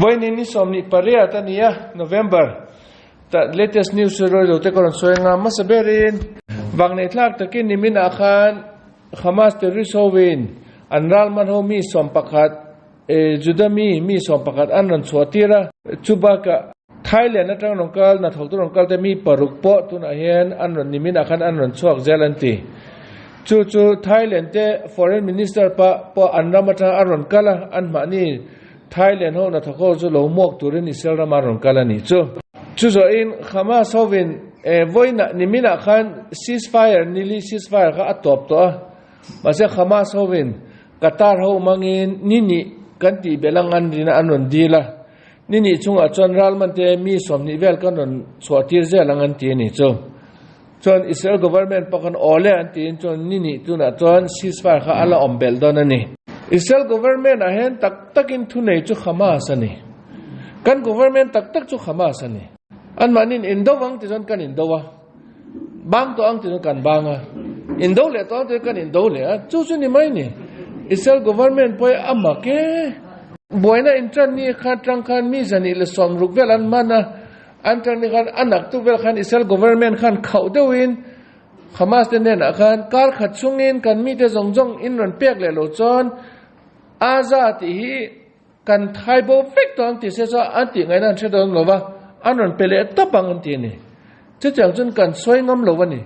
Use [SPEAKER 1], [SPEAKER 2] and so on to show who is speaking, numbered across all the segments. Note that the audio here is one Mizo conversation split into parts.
[SPEAKER 1] Vawiin ni 28 a ni a, November. Tah latest news chu rawi lo te ka rawn sawi anga hmasa berin vang nei thlak takin nimin ah khan Hamas terrorist hoin an ral man ho mi 11 Juda mi mi 11 an rawn chhuah tir a, chu bakah Thailand atang rawn kal hnathawktu rawn kal te mi paruk pawh tunah hian an rawn nimin ah khan an rawn chhuak zel an ti. Chu chu Thailand te foreign minister pa pawh an ram atang a rawn kal a, an mahni Thailand ho hnathawk ho chu lo muak turin Israel rama rawn kal a nih chu. Chu zawhin Hamas hovin vawiinah niminah khan ceasefire nili ceasefire kha a tawp tawh a, mahse Hamas hovin Qatar ho mangin ni nih kan tih belh ang an rina an rawn dil a, ni nih chungah chuan ralman te mi 20 vel kan rawn chhuah tir zel ang an ti a nih chu. Chuan Israel government pawh khan aw le an tiin chuan ni nih tunah chuan ceasefire kha a la awm belh dawn a ni. Israel government ah hian tak takin thunei chu Hamas a ni. Kan government tak tak chu Hamas a ni. Anmahniin indo ang ti chuan kan indo a, bang tawh ang ti chuan kan bang a, indo leh tawh ang ti chuan kan indo leh a, chu chu ni mai ni. Israel government pawh hi a mak e. Buaina intan ni kha tang khan mi 160 vel an man a. An tan ni khan a naktuk vel khan Israel government khan khauh deuhin Hamas te hnenah khan kar khat chungin kan mite zawng zawng in rawn pek leh lo chuan Aza tih hi kan thai bo vek tawh ang tih se chuan an tih ngaihna an hre dawn lo va, an rawn pe leh tawp ang an ti a ni. Chutiang chuan kan sawi ngam lo a ni.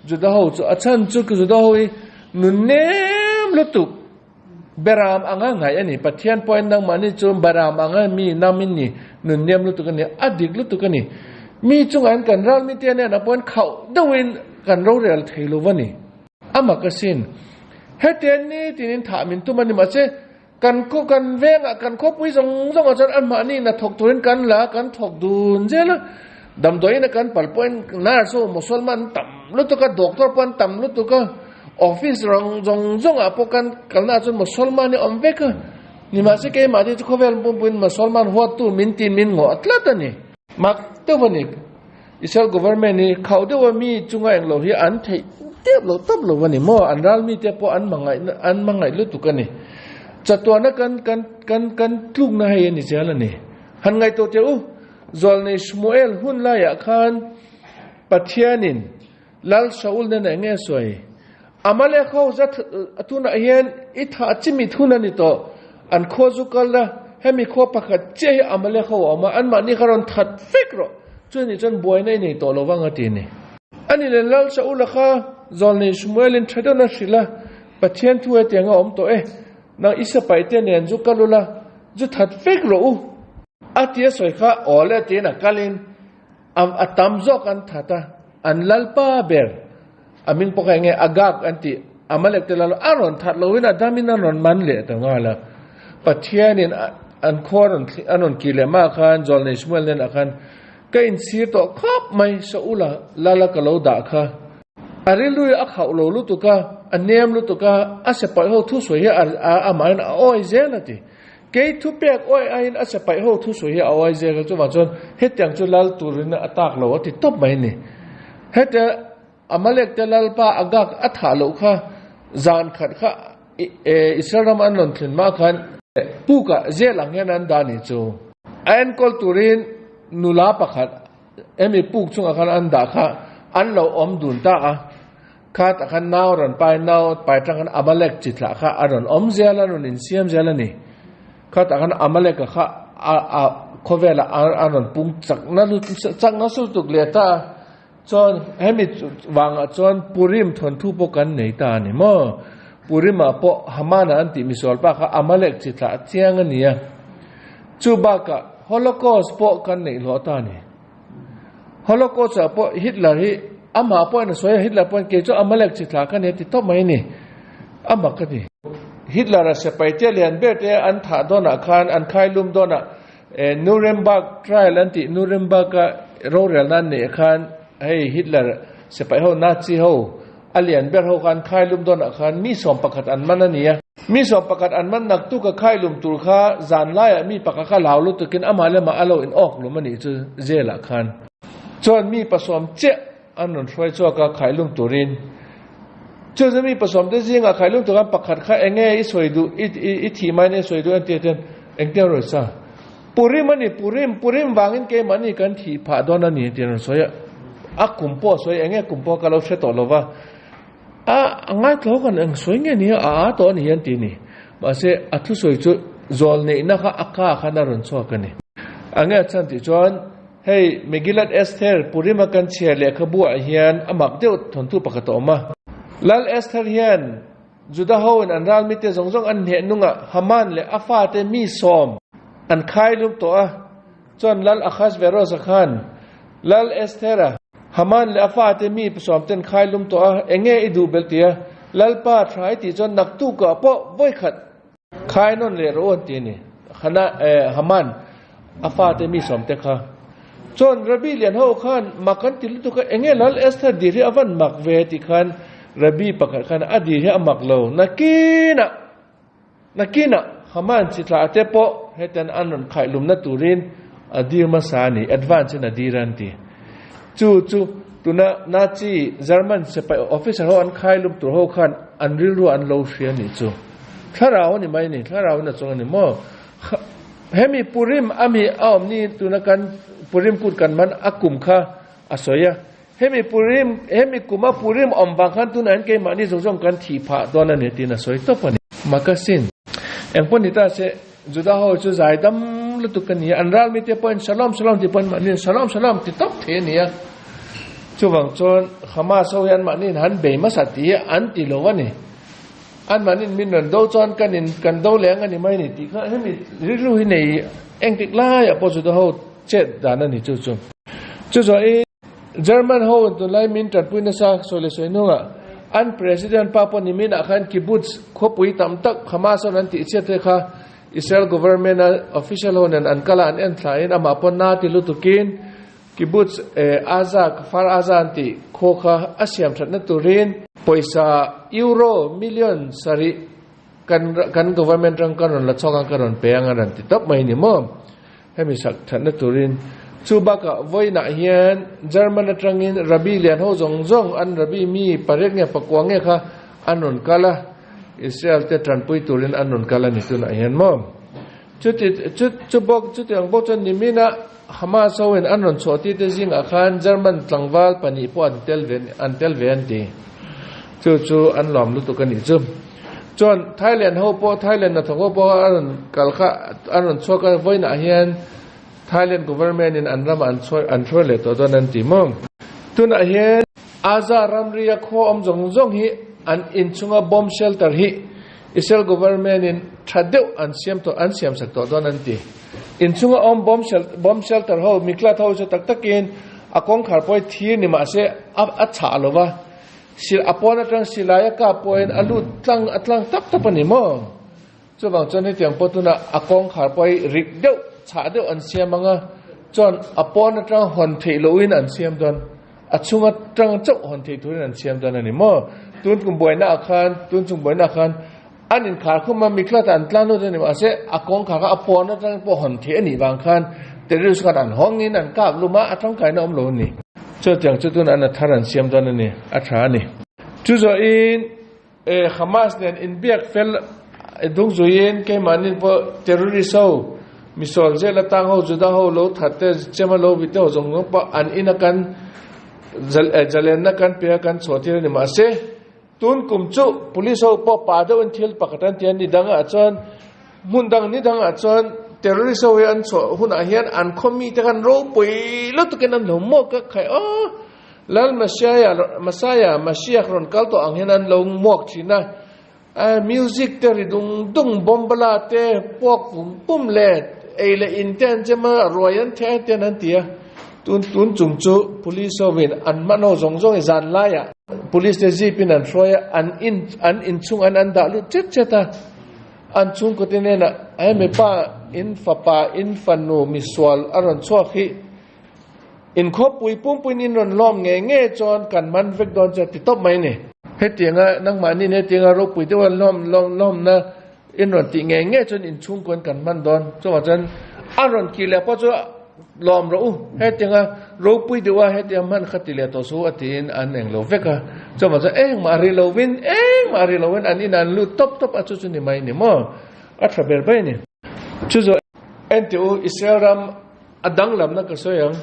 [SPEAKER 1] Juda ho chu a chhan chu Juda ho hi nun nem lutuk. Beram anga ngaih a ni. Pathian pawhin nangmahni chu beram anga mi nam in ni, nunnem lutuk a ni, a dik lutuk a ni. Mi chungah hian kan ral mite hnenah pawhin khauh deuhin kan rorel thei lo va ni. A mak asin. Hetiang ni tinin thah min tum a ni mahse, kan khaw kan vengah kan khawpui zawng zawngah chuan anmahni hnathawk turin kan la kan thawk dun zel a. Damdawiin a kan pal pawhin nurse ho Mosolman tam lutuk a, doctor pawh an tam lutuk a. Office rang zawng zawngah pawh kan kalnaah chuan Mosolman hi a awm vek a, nimahse keimahni chu khawvel pumpuiin Mosolman huattu min tin min ngawh tlat a ni. Mak deuh a ni, Israel government hi khauh deuh a mi chunga englo hi an theih tep lo tawp lo a ni maw, an ral mite pawh an mangaih an mangaih lutuk a ni. Chatuana kan kan kan kan tlukna hei a ni zel a ni. Han ngaihtuah teh u, Zawlnei Shmuel hun laiah khan Pathianin Lal Saul nen eng nge sawi? Amalek ho zat tunah hian i thah chimi thun a ni tawh. An khua zu kal a, hemi khua pakhat chiah hi Amalek ho a awm a, anmahni kha rawn that vek rawh. Chuni chuan buaina i nei tawh lo vang a ti a ni. Ani leh Lal Saula kha Zawlnei Shmuelin tha deuhin a hrilh a, Pathian thu hetiang a awm tawh e, nang i sipai te nen zu kal ula, zu that vek rawh u. A ti a sawi kha aw le tiin a kalin A tam zawk an that a, an lalpa ber a hming pawh kha eng nge Agag an tih, Amalek te lal a rawn that loin a damin an rawn man leh ta nghal a. Pathianin an khua rawn a rawn kir leh hmaah khan Zawlnei Shmuel hnenah khan, Ka inchhir tawh khawp mai, Saula lala ka lo dah kha. A rilru a khauh lo lutuk a, a nem lutuk a, a sepaih ho thusawi hi a amahin a awi zel a ti. Kei thu pek awi aiin a sepaih ho thu sawi hi a awi zel a, chuvang chuan hetiang chu lal turin a tak lo a ti tawp mai a ni. Hetia Amalek te lalpa Agag a thah loh kha zan khat kha Israel ram an rawn thlen hma khan pukah zel ang hian an dah a nih chu. A enkawl turin nula pakhat hemi puk chungah khan an dah kha an lo awm dun ta a. Kha tah khan nau rawn pai, nau pai tang khan Amalek chi thlah kha a rawn awm zel a, rawn insiam zel a ni. Kha tah khan Amalek-a kha a a khawvelah a a rawn pung chakna chakna sul tuk leh ta a. Chuan hemi vangah chuan Purim thawnthu pawh kan nei ta a ni maw? Purim-ah pawh Hamana an tih misual pa kha Amalek chi thlah chiang a ni a. Chu bakah Holocaust pawh kan neih hlawh ta a ni. Holocaust-ah pawh Hitler hi amah pawhin a sawi a, Hitler pawhin kei chu Amalek chi thlah ka ni a ti tawp mai a ni. A mak a ni. Hitler-a sipai te lian ber te an thah dawnah khan, an khailum dawnah Nuremberg trial an tih Nuremberg-a rorelna an neih khan hei Hitler sipai ho Nazi ho A lian ber ho khan khailum dawnah khan mi 11 an man a ni a. Mi 11 an man naktuk a khailum tur kha zan laiah mi pakhat kha hlau lutukin amah lamah a lo in awk lum a nih chu jail ah khan. Chuan mi pasawm chiah an rawn hruai chhuak a khailum turin. Chu chu mi pasawmte zingah khailung tukan pakhat kha enge i sawi duh, i thih mai nen i sawi duh an tih chuan engtin a rawn sa? Purim a ni, Purim, Purim vangin keimahni kan thih phah dawn a ni tih a rawn sawi a. A kum pawh a sawi, enge kum pawh ka lo hre tawh lo va. A ngaithla ho khan eng sawi nge ni a, a a tawh a ni hian ti a ni. Mahse a thusawi chu zawl neihna kha a ka khan a rawn chhuak a ni. Enge a chhan tih chuan Hei Megillat Esther Purima kan chhiar lehkhabu ah hian a mak deuh thawnthu pakhat a awm a. Lal Esther hian Juda hoin an ral mite zawng zawng an hneh nungah Haman leh a fate mi sawm an khai lup tawh a. Chuan Lal Ahasveros-a khan Lal Esther-a Haman leh a fate mi sawm ten khai lum tawh a, enge i duh belh tia Lalpa tha i tih chuan naktukah pawh vawikhat Khai nawn leh rawh u an ti a ni. Hana eh Haman a fate mi sawmte kha chuan Rabbi lian ho khan mak an ti lutuk a, enge Lal Esther dir hi a van mak ve tih khan Rabbi pakhat khan a dir hi a mak lo nakinah nakinah Haman chi thlah te pawh hetian an rawn khaihlumna turin a dir hmasa a ni, advance in a dir a an ti. Chu chu tuna Nazi German sipai officer ho an khailum tur ho khan an rilru an lo hria a nih chu. Thlarau a ni mai a ni, thlarau in a chuang a ni maw? Hemi Purim a mi a awm ni tuna kan Purim kut kan man a kum kha a sawi a, hemi Purim hemi kuma Purim awm vang khan tunah hian keimahni zawng zawng kan thih phah dawn a ni tiin a sawi tawp a ni. Makasin. Engpawh ni ta se, Juda ho chu zai dam lutuk a ni a, an ral mite pawhin Shalom Shalom tih pawhin mahni Shalom Shalom ti tawp thei a ni a. Chuvang chuan Hamas ho hian mahni in han bei hmasa tih hi an ti lo a ni. Anmahniin min rawn do chuan kan in kan do leh ang a ni mai a ni tih kha hemi rilru hi nei engtik laiah pawh Juda ho chet dan a ni chu chu. Chu zawhin German ho tunlai min tanpui nasa sawi leh sawi hnungah an president pa pawh niminah khan kibbutz khawpui tam tak Hamas ho an tih chhiat te kha Israel government a official ho nen an kal a an en thlain amah pawh na ti lutukin Kibbutz Aza, Kfar Aza an tih khaw kha a siam thatna turin pawisa euro million sarih kan kan government ram kan rawn la chhuak ang ka rawn pe ang a rawn ti tawp mai ni maw? Hemi sak thatna turin chu bakah vawiinah hian German atangin Rabbi lian ho zawng zawng an Rabbi mi pariat nge pakua nge kha an rawn kal a, Israel te tanpui turin an rawn kal a ni tunah hian maw? Chuti chu chu bawk chutiang bawk chuan nimina Hamas ho in an rawn chhuah tir te zingah khan German tlangval pahnih pawh an tel ve an tel ve an ti. Chu chu an lawm lutuk a nih chu. Chuan Thailand ho pawh Thailand hnathawk ho pawh a rawn kal kha an rawn chhuak a vawiinah hian Thailand government in an ramah an chhuah an hruai leh tawh dawn an ti maw. Tunah hian Gaza ramria khaw awm zawng zawng hi an inchunga bomb shelter hi Israel government in tha deuh an siam tawh an siam sak tawh dawn an ti. Inchunga awm bomb bomb shelter ho miklat ho chu tak takin a kawngkhar pawh hi thir ni mah se a a chhah lo va, sil a pawn atang silai a kap pawhin a lut tlang a tlang tap tap a ni maw? Chuvang chuan hetiang pawh tunah a kawngkhar pawh hi rik deuh chhah deuh an siam ang a, chuan a pawn atang hawn theih lohin an siam dawn. A chhung atang chauh hawn theih turin an siam dawn a ni maw? Tun kum buaina ah khan, tun chung buaina ah khan an inkhar khum a, miklat ah an tlan lut a ni mahse a kawngkhar kha a pawn atang pawh hawn theih a nih vang khan terrorist khan an hawng in an kap lum a, a tangkaina awm lo a ni. Chutiang chu tun an a thar an siam dawn a ni, a tha a ni. Chu zawhin Hamas nen inbiak fel dung zuiin keimahni pawh terrorist ho, misual zel atang ho, Juda ho lo that te, chema lo vite ho zawng zawng pawh an ina kan zalenna kan pe a kan chhuah tir a ni. Mahse, tun kum chu police ho pawh pa deuhin thil pakhat an ti a, ni dangah chuan hmun dang ni dangah chuan terrorist ho hi an chhuah hunah hian an khaw mite khan ropui lutukin an lo hmuak a, khai aw. Lal Messiah, Messiah, Mashiach rawn kal tawh ang hian an lo muak thin a, a music te ri dung dung, bombala te puak pum pum leh ei leh in te an chem a, ruai an theh te an ti a. Tun tun chung chu police ho in an hman ho zawng zawng i zan laiah police te jeep in an hruai a, an in an inchhung an an dah lut chet chet a, an chhungkaw te hnenah hemi pa in fapa in fanu misual a rawn chhuak hi Inkhawpui pumpuiin in rawn lawm ngei ngei chuan kan man vek dawn chu a ti tawp mai ni. Hetianga nangmahniin hetianga ropui deuha lawm lawm lawmna in rawn tih ngei ngei chuan inchhungkawn kan man dawn. Chuvang chuan a rawn kih leh pawh chu. lawm rawh u, hetianga ropui deuh a hetiang hman kha ti leh tawh suh u a tiin an eng lo vek a. Chuvang chuan engmah ri lovin, engmah ri lovin an inah an lut tawp tawp a, chu chu ni mai ni maw? A tha ber ber a ni. Chu zawh enteh u, Israel ram a danglamna ka sawi ang.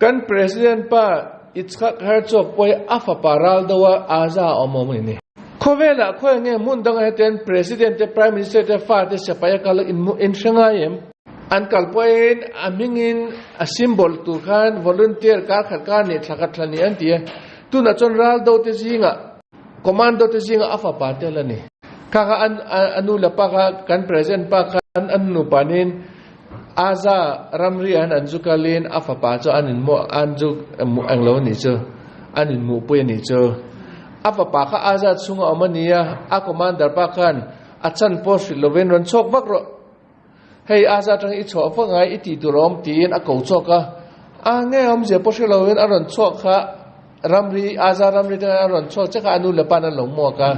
[SPEAKER 1] Kan President pa Yitzhak Herzog pawh hi a fapa ral do a Aza a awm awm a ni. Khawvelah khawi nge hmun dangah hetian President te Prime Minister te fate sipai a kal in hre ngai em? An kal pawhin a hmingin a symbol tur khan volunteer kar khat kar nih thla khat thla nih an ti a. Tunah chuan ral do te zingah commando te zingah a fapa tel a ni. Kha kha an a nu le pa kha kan President pa khan an nupa nin Aza ramri an an zu kalin a fapa chu an inmu an zu eng lo a nih chu, an inmuhpui a nih chu. A fapa kha Aza chhunga awm a ni a, a commander pa khan a chan pawh hrilh lovin rawn chhuak vak rawh. Hei Aza atang i chhuah vak ngai i tih tur a awm tiin a ko chhuak a, a nge awmzia pawh hre lovin a rawn chhuak kha ramri Aza ramri te a rawn chhuak chiah kha a nu leh pa an lo hmuak a,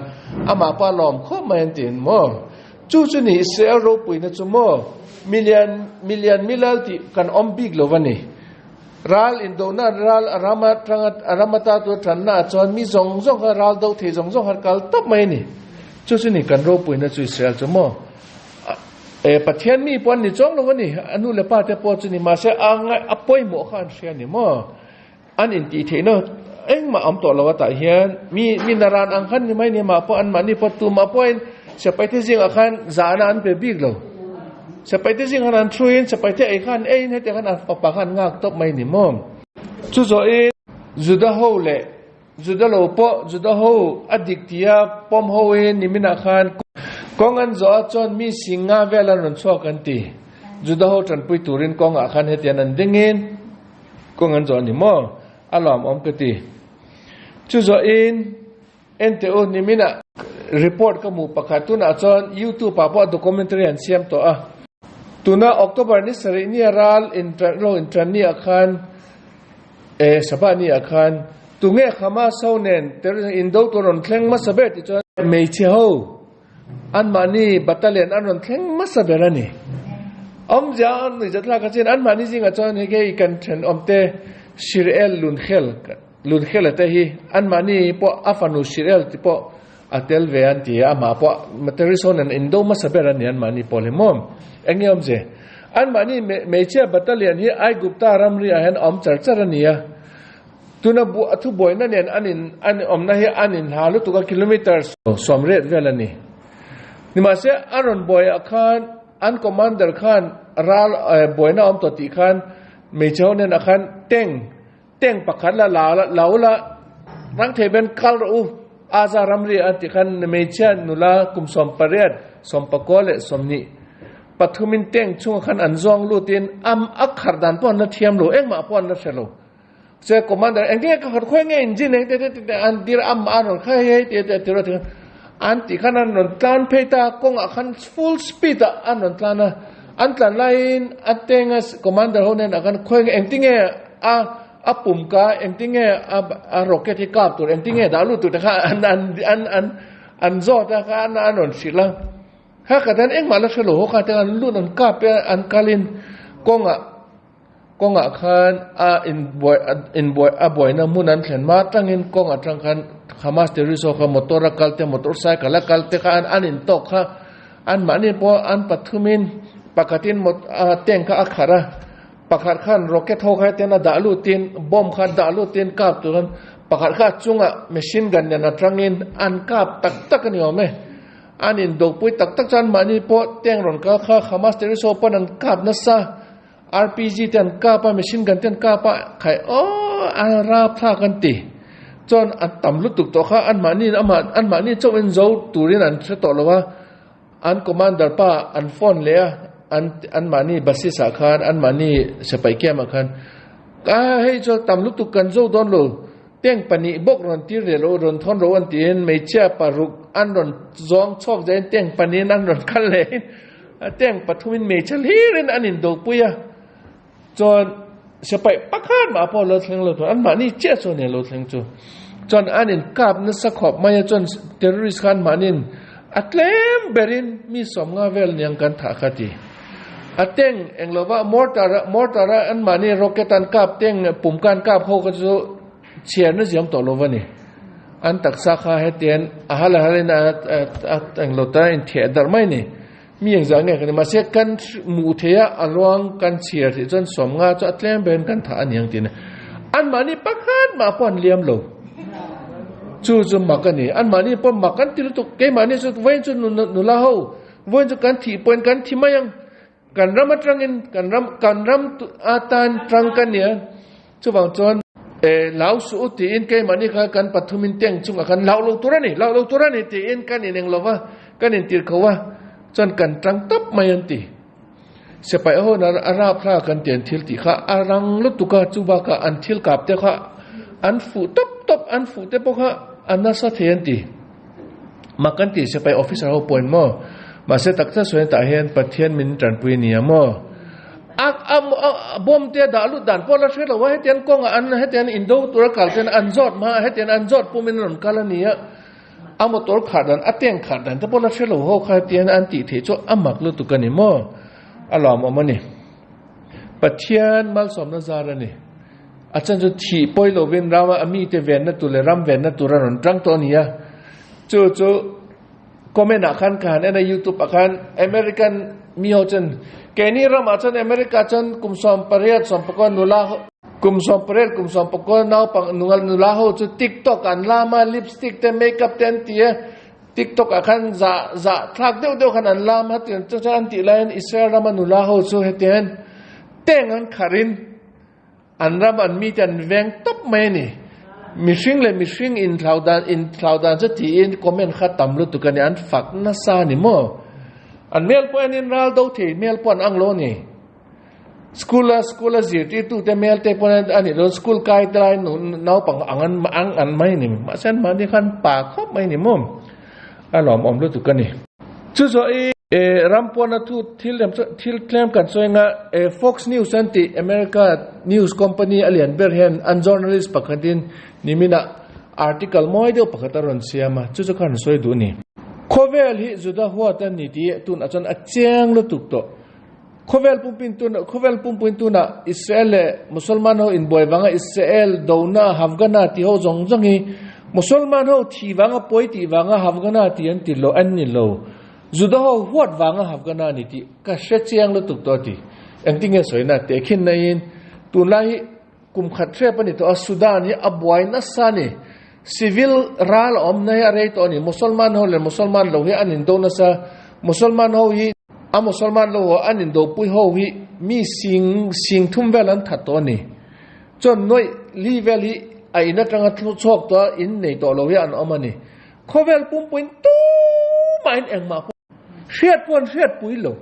[SPEAKER 1] amah pawh a lawm khawp mai an tiin maw. Chu chu ni Israel ropuina chu maw milian milian milal tih kan awm bik lo va ni. Ral indohna ral a ram atanga a ram ata tur tanna ah chuan mi zawng zawng kha ral do thei zawng zawng kha kal tawp mai a ni. Chu chu ni kan ropuina chu Israel chu maw e Pathian mi pawh an ni chuang lo va ni a nu leh pa te pawh chu ni mahse a a pawimawh kha an hria a ni maw. An intih theihna engmah awm tawh lo atah hian mi mi naran ang khan ni mai ni mah pawh anmahni pawh tumah pawhin sipaite zingah khan zahna an pe bik lo. Sipaite zing khan an thuin sipaite ei khan eiin hetiang khan an fapa khan an nghak tawp mai ni maw. Chu zawhin Juda ho leh Juda lo pawh Juda ho a dik tia pawm hoin niminah khan kawng an zawh a chuan mi singa vel an rawn chhuak an ti. Juda ho tanpui turin kawngah khan hetiang an dingin. Kawng an zawh a ni maw? A lawmawm ka ti. Chu zawhin enteh u niminah report ka hmuh pakhat tunah chuan YouTube ah pawh documentary an siam tawh a. Tuna October ni sarih nia ral lo intan ni ah khan eh Sabah ni ah khan tunge Hamas ho nen terrorism indo tur rawn thleng hmasa ber tih chuan hmeichhe ho Anmahni battalion an rawn thleng hmasa ber a ni. Awmzia an nuih zat hlak a chin anmahni zingah chuan hei hei kan thenawmte Shirel Lunkhel Lunkhela te hi anmahni pawh a fanu Shirel ti pawh a tel ve an ti a, amah pawh terrorist ho nen indo hmasa ber a ni anmahni pawl hi maw? Eng nge awmze? Anmahni hmeichhia battalion hi Aigupta ramri ah hian a awm char char a ni a. Tuna bu a thubuaina nen an in an awmna hi an inhla lutuk a kilometre 80 vel a ni. Nimahse a rawn buaiah khan an commander khan ral buaina a awm tawh tih khan hmeichhe ho hnenah khan tank tank pakhat la la lo la rang thei ben kal rawh u Aza ramri a tih khan hmeichhia nula kum 18 19 leh 20 pathumin tank chhungah khan an zawng lutin am a khar dan pawh an la thiam lo engmah pawh an la hre lo. Che commander eng nge ka khat khawi nge engine eng te te te an dir am an rawn khai hei te te tira ti an ti khan an rawn tlan phei ta kawngah khan full speed ah an rawn tlan a an tlan laiin a tenga commander ho nen ah khan khawi nge engtin nge a a pum ka engtin nge a a rocket hi kap tur engtin nge dah lut tur te kha an an an an an zawt a kha an an rawn hrilh a kha ka tan engmah la hre lo ho kha te an lut an kap e an kalin kawngah Kawngah khan a inbuai inbuai a buaina hmun an thlen hma atangin kawng atang khan Hamas terrorist ho kha motor a kal te motor cycle a kal te kha an an intawk kha anmahni pawh an pathumin pakhatin mot a tank kha a kharh a pakhat khan rocket ho kha hetian a dah lutin bomb kha a dah lutin kap turin pakhat kha a chungah machine gun nen atangin an kap tak tak a ni awm e. An indopui tak tak chuan anmahni pawh tank rawn kal kha Hamas terrorist ho pawn an kap nasa. RPG te an kap a, machine gun te an kap a, khai aw a rap thlak an ti. Chuan an tam lutuk tawh kha anmahni amah anmahni chauh in zo turin an hre tawh lo a, an commander pa an phone leh a, an anmahni basis ah khan anmahni sipai camp ah khan a hei chu tam lutuk kan zo dawn lo, tank pahnih bawk rawn tir leh lo rawn thawn ro an tiin hmeichhia paruk an rawn zawng chhuak zaiin tank pahnihin an rawn kal leh A tank pathumin hmeichhe hlirin an indopui a, chuan sipai pakhat mah pawh a lo thleng lo tur, anmahni chiah chuan a lo thleng chu. Chuan an inkap nasa khawp mai a, chuan terrorist kha anmahniin a tlem berin mi 50 vel niang kan thah kha ti. A teng eng lova mortar a mortar a anmahni rocket an kap teng pum ka an kap ho kha chu chhiar na ziam tawh lova ni. An taksa kha hetian a hal a halin a a eng lo ta a intheh darh mai ni. Mi engzah nge kan ni mahse kan hmuh theih a a ruang kan chhiar theih chuan 50 chu a tlem berin kan thah a ni ang tih a ni. Anmahni pakhat mah pawh an liam lo. Chu chu mak a ni. Anmahni pawh mak an ti lutuk. Keimahni chu vawiin chu nula ho vawiin chu kan thih pawhin kan thi mai ang. Kan ram atangin kan ram kan ram atan tang ka nia. Chuvang chuan e lau suh u tiin keimahni kha kan pathumin tank chungah khan hlauh lo tur a ni, hlauh lo tur a ni tiin kan ineng lo va, kan intir kho a, chuan kan tang tawp mai an ti. Sipai ho na a rap thla kan ti an thil tih kha a rang lutuk a, chu bakah an thil kap te kha an fuh tawp tawp, an fuh te pawh kha a nasa thei an ti. Mak kan ti sipai officer ho pawhin maw mahse tak tak sawi tah hian Pathian min tanpui ania maw a a bomb te a dah lut dan pawh la hre lo a hetiang kawngah an hetiang indo tura kal ten an zawt hma a hetiang an zawt pumin an rawn kal ania a motor khar dan a tank khar dan te pawh la hre lo ho kha hetiang an tih theih chu a mak lutuk a ni maw a lawmawm a ni Pathian malsawmna zar a ni. A chan chu thih pawi lovin rama a mite venna tur leh ram venna tur a rawn tang tawh a ni a. Chu chu comment ah khan ka han en a youtube ah khan American mi ho chuan keini ramah chuan America chuan kum 18 19 nula ho kum 18 kum 19 naupang nula ho chu tiktok an lam a lipstick te makeup te an ti a tiktok ah khan zah zah thlak deuh deuh khan an lam a tiang chu an tih laiin Israel rama nula ho chu hetiang teng an kharin An ram an mite an veng tawp mai a ni. Mihring leh mihring inthlau dan inthlau dan chu tiin comment kha tam lutuk a ni. An fak nasa a ni maw? An hmel pawh hian in ral do thei hmel pawh an ang lo a ni. School a school a zirtirtute hmel te pawh a ni lo. School kai te lai naupang ang an ang an mai a ni. Mahse an mahni khan pa khawp mai a ni maw? A lawmawm lutuk a ni. Chu zawh i ram pawna thu thil lem chu thil tlem kan sawi anga Fox News an tih America news company a lian ber hian an journalist pakhatin niminah article mawi deuh pakhat a rawn siam a, chu chu khan sawi duh a ni. Khawvel hi Juda huat a ni tih tunah chuan a chiang lutuk tawh. Khawvel pumpin tun khawvel pumpuin tunah Israel leh Musalman ho inbuai vanga Israel dona Hafgana tih ho zawng zawng hi Musalman ho thih vanga pawi tih vanga Hafgana tih an ti lo an ni lo. Juda ho huat vanga Hafgana ni tih ka hre chiang lutuk tawh a ti. Engtin nge sawina tehkhin naiin tunlai hi Kum khat hrep a ni tawh a, Sudan hi a buai nasa a ni. Civil ral a awm na hi a rei tawh a ni. Musalman ho leh Musalman lo hi an indo nasa. Musalman ho hi a Musalman lo ho an indopui ho hi mi sing sing thum vel an that tawh a ni. Chuan nuaih li vel hi a in atanga chhuak tawh a, in nei tawh lo hi an awm a ni. Khawvel pumpuiin tumahin engmah pawh hriat pawh an hriatpui lo.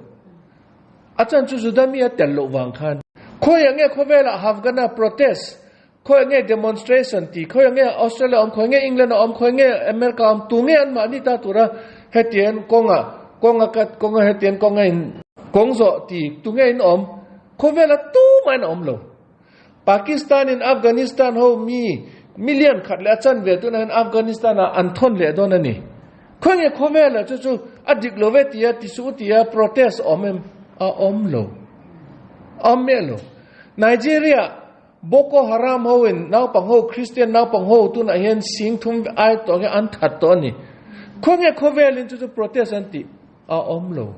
[SPEAKER 1] A chan chu Juda mi a tel loh vang khan. Khawiah nge khawvelah Hafghana protest, khawiah nge demonstration ti, khawiah nge Australia awm, khawiah nge England a awm, khawiah nge America awm, tu nge anmahni ta tura hetiang kawnga kawnga kat kawnga hetiang kawnga in kawng zawh ti tu nge in awm, khawvela tumah in a awm lo. Pakistan in Afghanistan ho mi million khat leh a chanve tunah hian Afghanistan ah an thawn leh dawn a ni. Khawnge khawvela chu chu a dik lo ve tia ti suh tia protest awm em? A awm lo. Awm miah lo. Nigeria Boko Haram ho in naupang ho Christian naupang ho tunah hian sing thum ai tawh hian an that tawh a ni. Khawnge khawvel in chu chu protest an tih? A awm lo.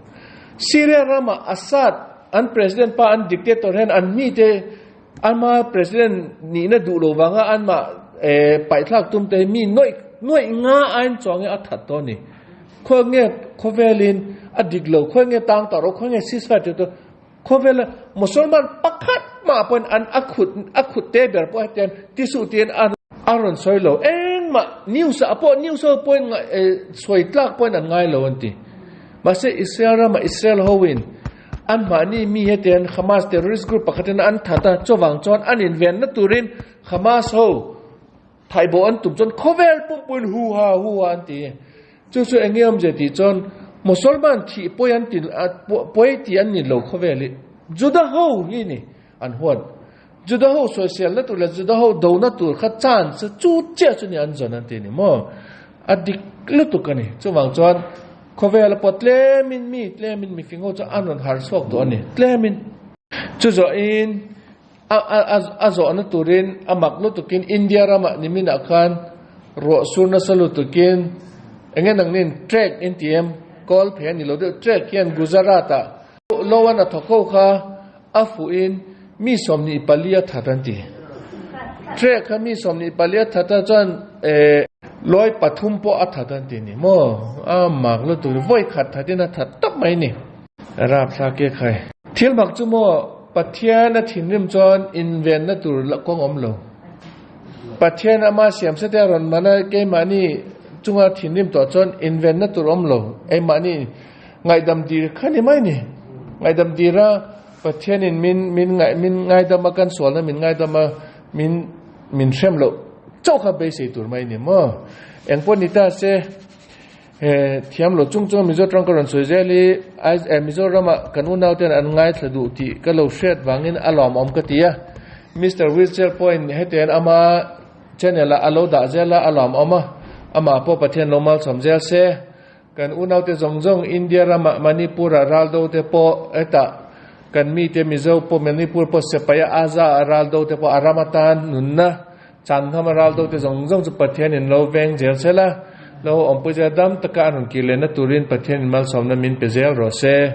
[SPEAKER 1] Syria ramah Assad an president pa an dictator hian an mite ama president nihna duh lo vanga anmah paihthlak tum te hi mi nuaih nuaih nga ain chuang hi a that tawh a ni. Khawi nge khawvelin a dik lo, khawi nge tang ta rawh, khawi nge ceasefire tih tawh khawvela Musalman pakhat mah pawhin an a khut a khut te ber pawh hetiang ti suh tiin a a rawn sawi lo. Engmah news ah pawh news ho pawhin sawi tlak pawhin an ngai lo an ti. Mahse Israel ramah Israel hoin an mahni mi hetiang Hamas terrorist group pakhatin an that a, chuvang chuan an invenna turin Hamas ho Thaibo an tum chuan khawvel pumpuiin hu ha hu ha an ti. Chu chu eng nge awmzia tih chuan Musalman thih pawi an ti pawi tih an ni lo khawvel hi Juda ho hi ni an huat. Juda ho sawiselna tur leh Juda ho dona tur kha chance chu chiah chu ni an zawn an ti ni maw? A dik lutuk a ni. Chuvang chuan. Khawvela pawh tlemin mi tlemin mifing ho chu an rawn harh chhuak tawh a ni tlemin. Chu zawhin a a a zawhna turin a mak lutukin India ramah niminah khan ruah sur nasa lutukin eng nge nangnin trek in ti em kawl phei a ni lo deuh trek hian Gujarat ah Loan a thawk ho kha a fuhin mi 24 a that an ti. Trek kha mi 24 a that a chuan eh lawi pathum pawh a that an ti ni maw? A mak lutuk vawi khat thatin a that tawp mai ni. Rapthlak e khai. Thil mak chu maw Pathian a thinrim chuan invenna tur kawng awm lo. Pathian ama siam sete a rawn man a keimahni chunga thinrim tawh chuan invenna tur awm lo. Eimahni Ngaihdam dir kha ni mai ni. Ngaihdam dira Pathianin min min ngai min ngaidam a kan sualna min ngaidam a min min hrem loh chauh kha beisei tur mai ni maw. Eng pawh ni ta se he thiam lo chung chung Mizo tang ka rawn sawi zel hi ai Mizorama kan unau ten an ngaithla duh tih ka lo hriat vangin a lawmawm ka ti a. Mister Wheelchair pawhin hetiang ama channel ah a lo dah zel a a lawmawm a amah pawh Pathian lo malsawm zel se. Kan unaute zawng zawng India ramah Manipur ah ral do te pawh hetah kan mite Mizo pawh Manipur pawh Sepai a Aza ah ral do te pawh a ram atan nunna chanham a ral do te zawng zawng chu Pathian in lo veng zel sel a, lo awmpui zel dam taka a rawn kir lehna turin Pathian in malsawmna min pe zel rawh se.